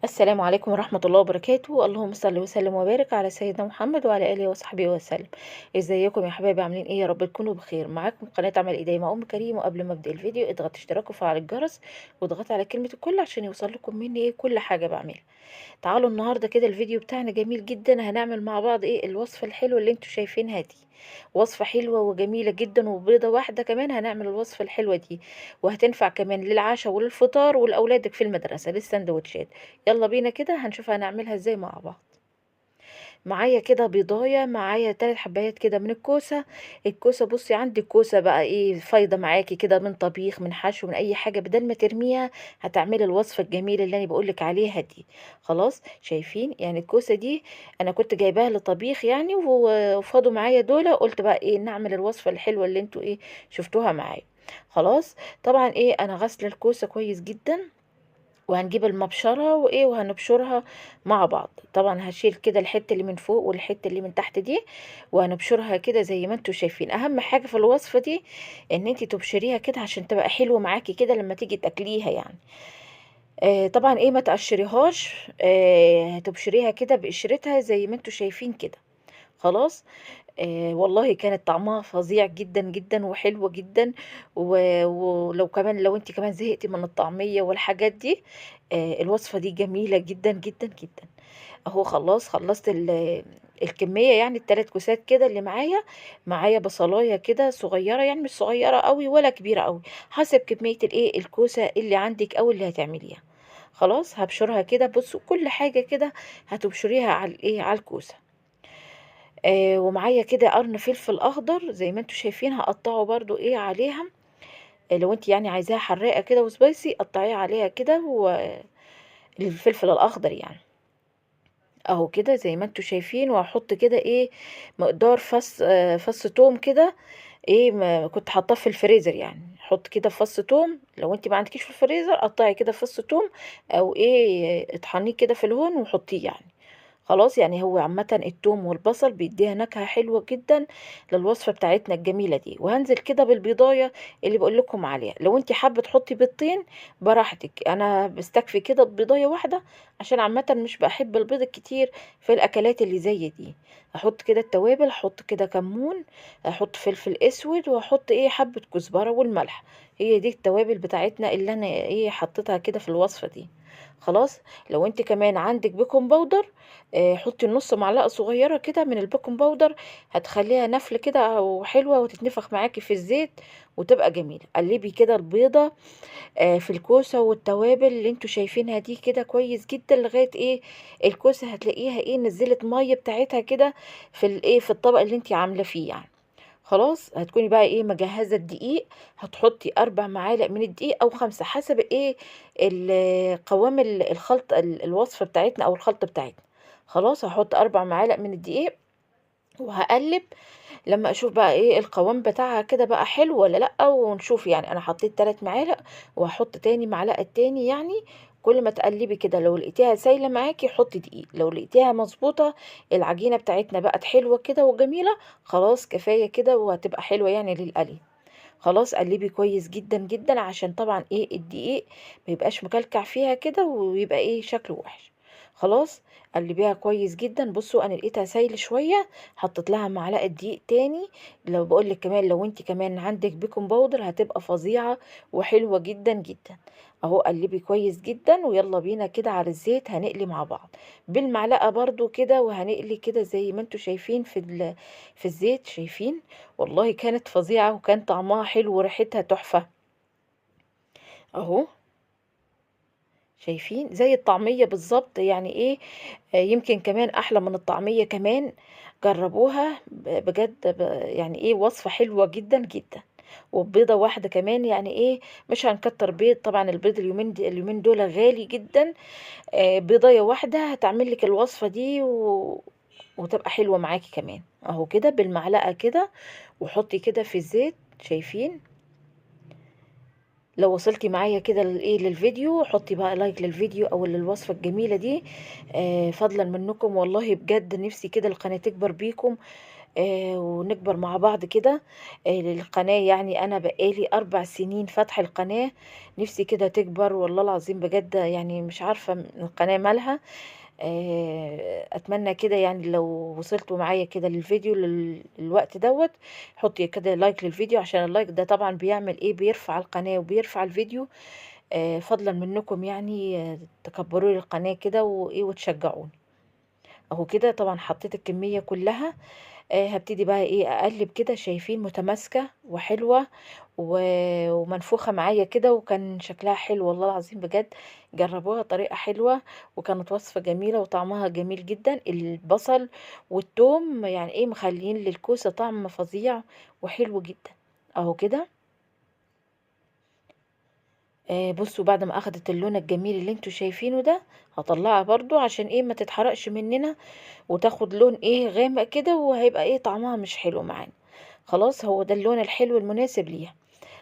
السلام عليكم ورحمة الله وبركاته. اللهم صل وسلم وبارك على سيدنا محمد وعلى آله وصحبه وسلم. ازيكم يا حبايبي، عاملين ايه؟ يا رب تكونوا بخير. معاكم قناة عمل ايديا مع ام كريم. وقبل ما ابدا الفيديو اضغط اشتراك وفعل الجرس واضغط على كلمة الكل عشان يوصل لكم مني ايه كل حاجة بعملها. تعالوا النهاردة كده الفيديو بتاعنا جميل جدا، هنعمل مع بعض ايه الوصفة الحلوة اللي انتوا شايفينها دي. وصفة حلوة وجميلة جدا، وبيضة واحدة كمان هنعمل الوصفة الحلوة دي، وهتنفع كمان للعشاء وللفطار ولأولادك في المدرسة للسندوتشات. يلا بينا كده هنشوف هنعملها ازاي مع بعض. معايا كده بيضايه، معايا 3 حبايات كده من الكوسه. الكوسه بصي عندي الكوسه بقى ايه فايضه معاكي كده من طبيخ من حشو من اي حاجة، بدل ما ترميها هتعملي الوصفة الجميلة اللي انا بقولك عليها دي. خلاص شايفين يعني الكوسه دي انا كنت جايباها لطبيخ يعني، وفاضوا معايا دول، قلت بقى ايه نعمل الوصفة الحلوة اللي انتوا ايه شفتوها معايا. خلاص طبعا ايه انا غسله الكوسه كويس جدا، وهنجيب المبشرة وايه وهنبشرها مع بعض. طبعا هشيل كده الحتة اللي من فوق والحتة اللي من تحت دي، وهنبشرها كده زي ما انتوا شايفين. اهم حاجة في الوصفة دي ان انتي تبشريها كده عشان تبقى حلوة معاكي كده لما تيجي تاكليها يعني. طبعا ايه ما تقشريهاش، هتبشريها كده بقشرتها زي ما انتوا شايفين كده. خلاص والله كانت طعمها فظيع جدا جدا وحلوة جدا. ولو كمان لو انت كمان زهقتي من الطعمية والحاجات دي، الوصفة دي جميلة جدا جدا جدا. اهو خلاص خلصت الكمية يعني التلات كوسات كده اللي معايا. معايا بصلاية كده صغيرة، يعني مش صغيرة قوي ولا كبيرة قوي، حسب كمية الايه الكوسة اللي عندك او اللي هتعمليها. خلاص هبشرها كده. بصوا كل حاجة كده هتبشريها على الايه على الكوسة. ومعايا كده قرن فلفل اخضر زي ما انتوا شايفين، هقطعه برضو ايه عليها. لو انت يعني عايزاها حراقه كده وسبايسي قطعيها عليها كده، والفلفل الاخضر يعني اهو كده زي ما انتوا شايفين. وهحط كده ايه مقدار فص توم كده، ايه ما كنت حاطاه في الفريزر يعني. حط كده فص توم، لو انت ما عندكيش في الفريزر قطعي كده فص توم، او ايه اطحنيه كده في الهون وحطيه يعني. خلاص يعني هو عامة التوم والبصل بيديها نكهة حلوة جدا للوصفة بتاعتنا الجميلة دي. وهنزل كده بالبيضاية اللي بقول لكم عليها. لو انت حابة تحطي بيضتين براحتك، انا بستكفي كده ببيضاية واحدة عشان عامة مش بحب البيض الكتير في الاكلات اللي زي دي. هحط كده التوابل، هحط كده كمون، هحط فلفل اسود، وهحط ايه حبة كزبرة والملح. هي دي التوابل بتاعتنا اللي انا ايه حطيتها كده في الوصفة دي. خلاص لو انت كمان عندك baking powder، حطي نص معلقه صغيرة كده من ال baking powder، هتخليها نفل كده وحلوه وتتنفخ معاكي في الزيت وتبقى جميلة. قلبي كده البيضة في الكوسه والتوابل اللي انتوا شايفينها دي كده كويس جدا لغاية ايه الكوسه هتلاقيها ايه نزلت مية بتاعتها كده في الايه في الطبق اللي انت عامله فيه يعني. خلاص هتكوني بقى ايه مجهزة الدقيق، هتحطي 4 معالق من الدقيق او 5 حسب ايه قوام الخلط الوصفة بتاعتنا او الخلطة بتاعتنا. خلاص هحط 4 معالق من الدقيق وهقلب لما اشوف بقى ايه القوام بتاعها كده بقى حلو ولا لا، ونشوف يعني. انا حطيت 3 معالق وهحط تاني معلقه تاني يعني. كل ما تقلبي كده لو لقيتيها سايله معاكي حطي دقيق، لو لقيتيها مظبوطة العجينة بتاعتنا بقت حلوة كده وجميلة، خلاص كفاية كده وهتبقى حلوة يعني للقلي. خلاص قلبي كويس جدا جدا عشان طبعا ايه الدقيق ما يبقاش مكلكع فيها كده ويبقى ايه شكله وحش. خلاص قلبيها كويس جدا. بصوا انا لقيتها سايله شوية، حطيت لها معلقه دقيق تاني. لو بقول لك كمان لو انت كمان عندك baking powder هتبقى فظيعة وحلوه جدا جدا. اهو قلبي كويس جدا. ويلا بينا كده على الزيت هنقلي مع بعض بالمعلقه برضو كده، وهنقلي كده زي ما انتوا شايفين في الزيت. شايفين والله كانت فظيعة وكان طعمها حلو وريحتها تحفة. اهو شايفين زي الطعمية بالظبط يعني ايه، يمكن كمان احلى من الطعمية كمان. جربوها بجد، يعني ايه وصفه حلوة جدا جدا. وبيضه واحدة كمان يعني ايه مش هنكتر بيض، طبعا البيض اليومين دول غالي جدا. بيضايه واحدة هتعمل لك الوصفة دي وتبقى حلوة معاكي كمان. اهو كده بالمعلقه كده وحطي كده في الزيت. شايفين لو وصلتي معايا كده للفيديو حطي بقى like للفيديو او للوصفه الجميلة دي، فضلا منكم والله بجد نفسي كده القناة تكبر بيكم. ونكبر مع بعض كده للقناة. يعني انا بقالي 4 سنين فاتحة القناة، نفسي كده تكبر والله العظيم بجد، يعني مش عارفة القناة مالها. اتمنى كده يعني لو وصلتوا معايا كده للفيديو للوقت دوت، حطي كده like للفيديو، عشان ال like ده طبعا بيعمل ايه، بيرفع القناة وبيرفع الفيديو. فضلا منكم يعني تكبروا لي القناة كده وايه وتشجعوني. اهو كده طبعا حطيت الكمية كلها. هبتدي بقى ايه اقلب كده، شايفين متماسكة وحلوة ومنفوخة معايا كده، وكان شكلها حلو والله العظيم بجد. جربوها طريقة حلوة، وكانت وصفة جميلة وطعمها جميل جدا. البصل والثوم يعني ايه مخلين للكوسة طعم فظيع وحلو جدا. اهو كده. بصوا بعد ما اخدت اللون الجميل اللي انتوا شايفينه ده، هطلعها برضو عشان ايه ما تتحرقش مننا وتاخد لون ايه غامق كده، وهيبقى ايه طعمها مش حلو معانا. خلاص هو ده اللون الحلو المناسب ليها.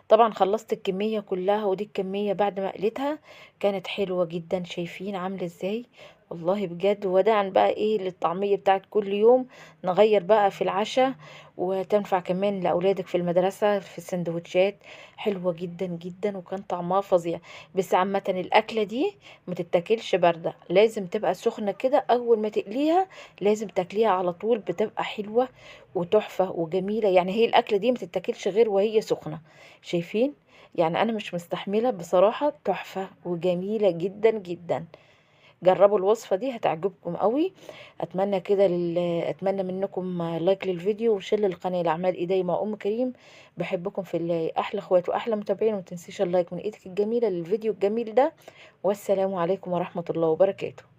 طبعا خلصت الكمية كلها، ودي الكمية بعد ما قليتها كانت حلوة جدا، شايفين عاملة ازاي والله بجد. وداعا بقى ايه للطعمية بتاعت كل يوم، نغير بقى في العشاء، وتنفع كمان لأولادك في المدرسة في السندوتشات، حلوة جدا جدا وكان طعمها فظيع. بس عامة الأكلة دي ما تتاكلش باردة، لازم تبقى سخنة كده، أول ما تقليها لازم تاكليها على طول، بتبقى حلوة وتحفة وجميلة. يعني هي الأكلة دي ما تتاكلش غير وهي سخنة، شايفين؟ يعني أنا مش مستحملة بصراحة، تحفة وجميلة جدا جدا. جربوا الوصفة دي هتعجبكم قوي. اتمنى كده اتمنى منكم like للفيديو و share للقناة لاعمال ايدي مع ام كريم. بحبكم في الله، احلى اخوات واحلى متابعين، وما تنسيش ال like من ايدك الجميلة للفيديو الجميل ده. والسلام عليكم ورحمة الله وبركاته.